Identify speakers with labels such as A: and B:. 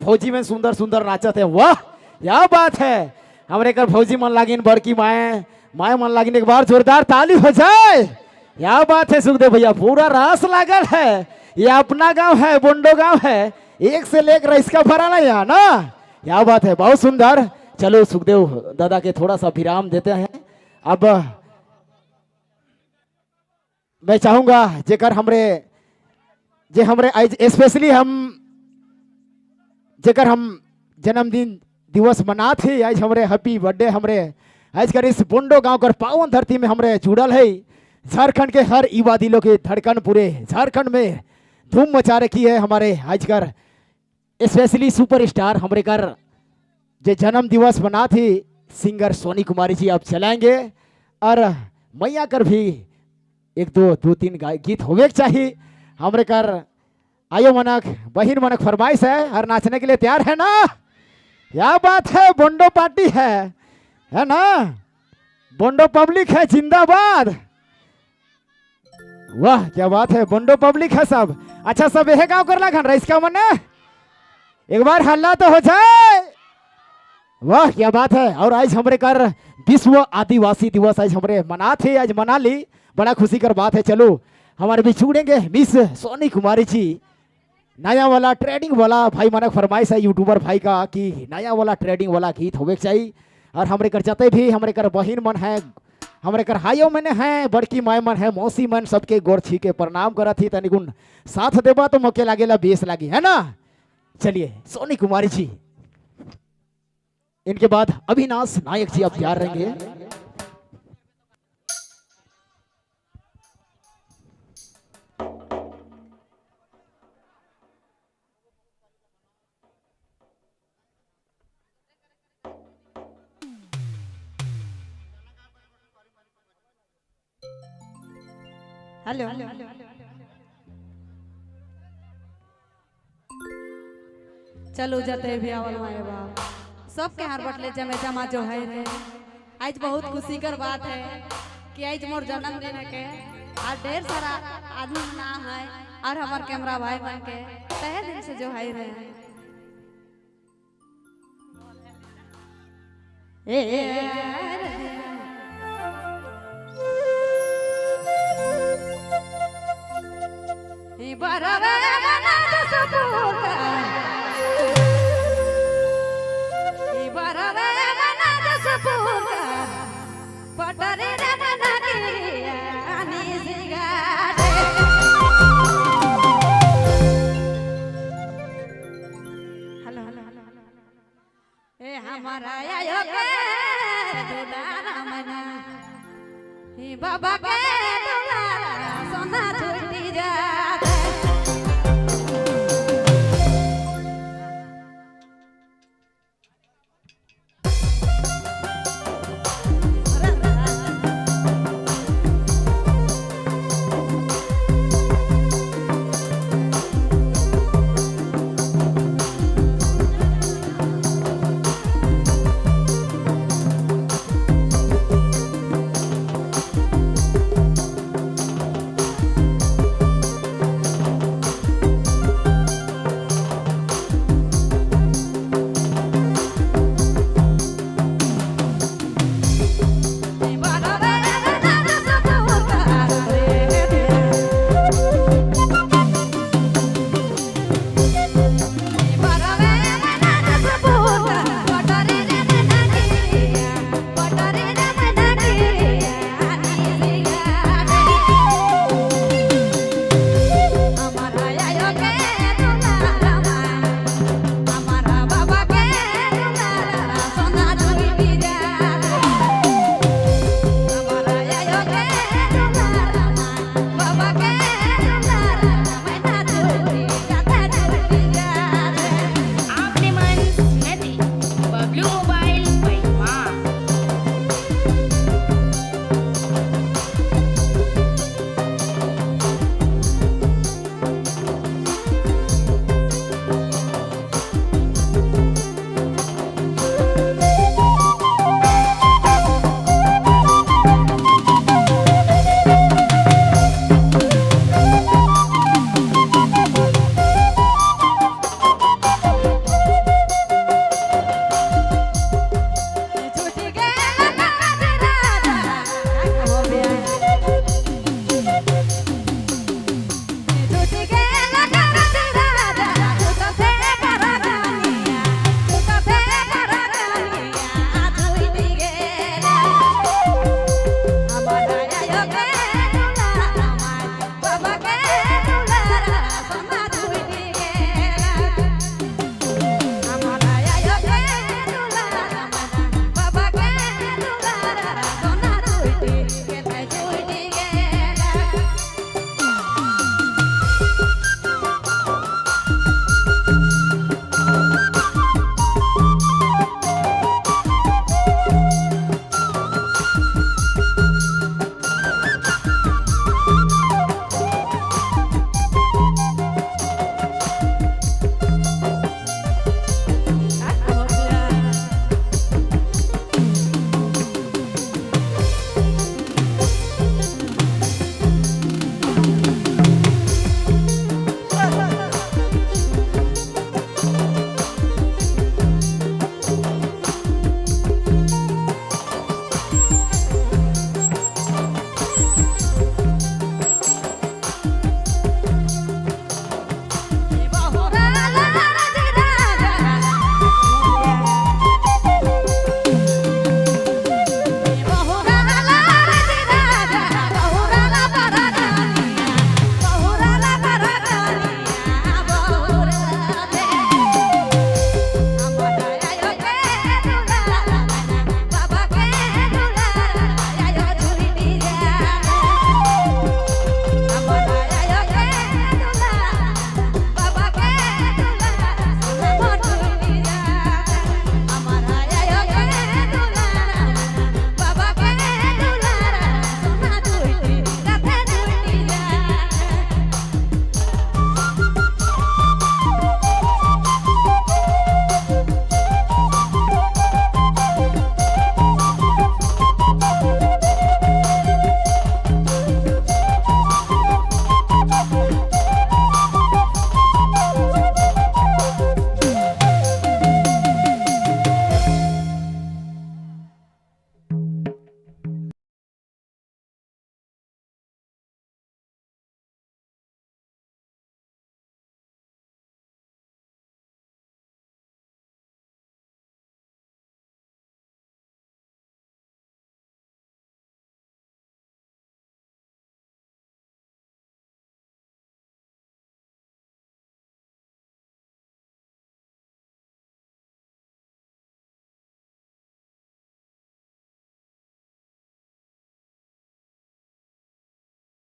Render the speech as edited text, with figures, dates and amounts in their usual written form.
A: फौजी में सुंदर सुंदर नाचत है। वाह क्या बात है। हमरे कर फौजी मन लागिन, बड़की माए माए मन लागिन, एक बार जोरदार ताली हो जाए। क्या बात है सुखदेव भैया, पूरा रास लागल है। ये अपना गांव है, बोंडो गांव है, एक से लेकर रईस का भरा ना यहाँ ना। क्या बात है, बहुत सुंदर। चलो सुखदेव दादा के थोड़ा सा विराम देते हैं। अब मैं चाहूंगा जेकर हमरे जे हमरे स्पेशली हम जेकर हम जन्मदिन दिवस मनात ही आज हमरे हैप्पी बर्थडे हमरे आज कर इस बोंडो गांव कर पावन धरती में हमरे जुड़ल है। झारखंड के हर युवा दिलों के धड़कन पूरे झारखंड में धूम मचा रखी है हमारे आज कर स्पेशली सुपर स्टार हमरे कर जो जन्म दिवस मना थी सिंगर सोनी कुमारी जी आप चलाएंगे। और मैया कर भी एक दो दो तीन गीत होवे के चाहिए। हमरे कर आयो मनक बहिन मनक फरमाइश है और नाचने के लिए तैयार है ना। क्या बात है, बोंडो पार्टी है ना, बोंडो पब्लिक है, जिंदाबाद। वाह क्या बात है, बोंडो पब्लिक है सब। अच्छा सब यह गांव कर लागन रईस का मने एक बार हल्ला तो हो जाए। वाह क्या बात है। और आज हमरे कर विश्व आदिवासी दिवस आज हमरे मना थे, आज मना ली, बड़ा खुशी कर बात है। चलो हमारे बीच जुड़ेंगे मिस सोनी कुमारी जी। नया वाला ट्रेडिंग वाला भाई मनक फरमाइश है यूट्यूबर भाई का कि नया वाला ट्रेडिंग वाला गीत होवे के चाहिए। और हमरे कर जाते भी हमरे कर बहिन मन है, हमरे कर हायो मन है, बड़की my मन है, मौसी मन, सबके गोर छी के प्रणाम करत ही तनिकुन साथ देबा तो मौके लागेला बेस लागी है ना। चलिए सोनी कुमारी जी, इनके बाद अविनाश नायक जी आप तैयार रहेंगे।
B: हेलो चलो जते भी आवल माए बाप सबके हार बटले जमे जमा जो है रे। आज बहुत खुशी कर बात है कि आज मोर जन्मदिन के और ढेर सारा आदमी ना है और हमार कैमरा भाई बन के तहे दिन से जो है रे। ए बरवे मना दसपुर बरवे मना दसपुर पटरे रे मना गिरिया सिगाटे। हेलो हेलो ए हमारा आयो के दुलारा मना बाबा के दुलारा सोना।